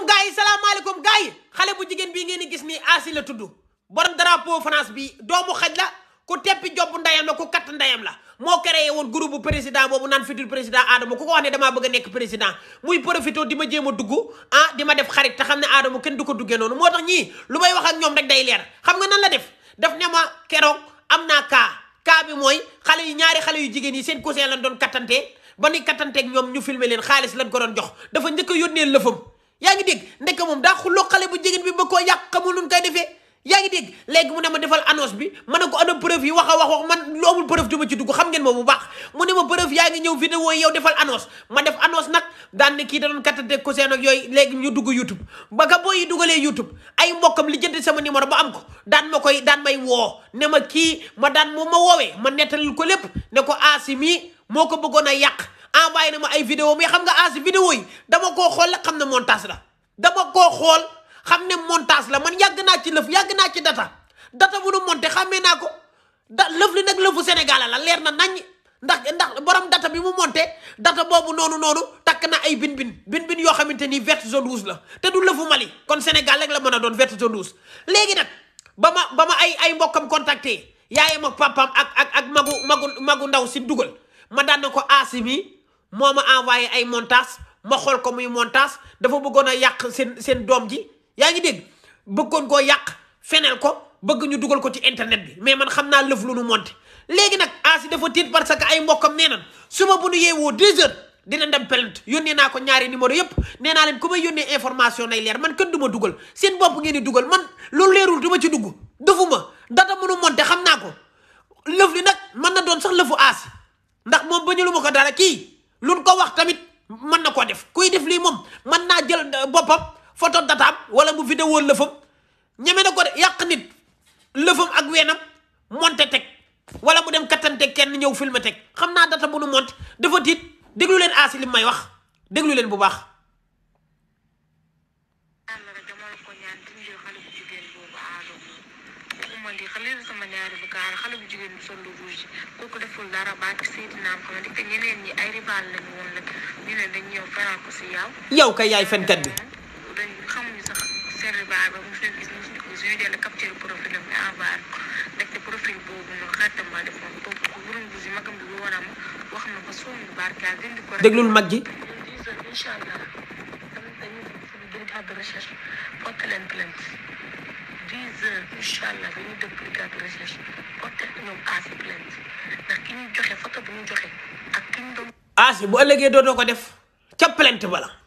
salaamaaleykum gars yi salaamaaleykum gars yi xale bu jigéen bii ngeen di gis nii Asi la tudd borom drapeau France bi doomu xaj la ku teppi job ndayam la ku katt ndayam la moo créé woon groupe bu président boobu naan futur président Adama ku ko wax ne damaa bëgg a nekk président muy profité di ma jéem a dugg di ma def xarit te xam ne Adama kenn du ko duggee noonu moo tax ñii lu may wax ak ñoom rek day leer xam nga nan la daf ne ma keroog am naa cas bi mooy xale yi ñaari xale yu jigéen yi seen cousin lañ doon kattante ba ni kattanteeg ñoom ñu filmer leen xaalis lañ ko doon jox dafa njëkk a yónnee lëfam yaa ngi dégg ndekk moom daa xulloo xale bu jigéen bi ba koo yàq xamul luñ koy defee yaa ngi dégg léegi mu ne ma defal annonce bi ma ne ko ana preuve yi wax man lu amul preuve du ma ci dugg xam ngeen ma bu baax mu ne ma preuve yaa ngi ñëw vidéo yi yow defal annonce ma def annonce nag daan ne kii da doon kattanteeg cousin ak yooyu léegi ñu dugg YouTube ba ka boo yi dugalee YouTube ay mbokkam li jënd sama numéro ba am ko daan may woo ne ma kii ma daan moom ma woowee ma nettalil ko lépp ne ko Asi mii moo ko bëggoon a yàq envoyé na ma ay vidéo mais xam nga Asi vidéo yi dama koo xool la xam ne montage la dama koo xool xam ne montage la man yàgg naa ci lëf yàgg naa ci data bu nu monté xàmmee naa ko lëf li nag lëfu Sénégal la leer na nañ ndax borom data bi mu monté data boobu noonu takk na ay bin yoo xamante ni vert jaune rouge la te du lëfu Mali kon Sénégal rek la mën a doon vert jaune rouge léegi nag ba ma ay mbokkam contacté yaayam ak papaam ak magu ndaw si dugal ma daan na ko Asi mi moo ma envoyé ay montage ma xool ko muy montage dafa bëggoon a yàq seen doom ji yaa ngi dégg bëggoon koo yàq feneel ko bëgg ñu dugal ko ci internet bi mais man xam naa lëf lu nu monté léegi nag Asi dafa tiit parce que ay mbokkam nee nan suba bu nu yeewoo 2 heures dina dem plainte yónnee naa ko ñaari numéro yëpp nee naa leen ku may yónnee information nay leer man kenn du ma dugal seen bopp ngeen di dugal man loolu leerul du ma ci dugg defuma data mënu monté xam naa ko lëf li nag mën na doon sax lëfu Asi ndax moom ba ñu lu ma ko dara kii luñ ko wax tamit mën na koo def kuy def lii moom mën naa jël boppam photo dataam wala mu vidéo lëfam ñeme na ko de yàq nit lëfam ak weenam monté teg wala mu dem kattante kenn ñëw filmer teg xam naa data bu nu monté dafa tiit déglu leen Asi li may wax déglu leen bu baax. xale bu jigéen bi sol lu rouge kooku deful dara baati Seydina Muhammad te ñeneen ñi ay rival lañu woon nag ñu ne dañ ñëw faral ko si yow kay yaay fenkat bi dañ xamuñu sax seen rival ba mu fekk gis ñu suñu dellu capture profil am envoyé ko nekk profil boobu noonu xaritam ma defoon boobu ko wurum bu si magam bi bu wanam wax na ko sonn barkaal dindi ko déglul mag ji incha allah dañu brigade de recherche porte leen plainte 10 heures incha allah dañuy def brigade de recherche porte ñoom Asi plainte ndax ki ñu joxe photo bu ñu joxe ak ki ñu doon Asi bu ëllëgee dootoo ko def ca plainte bala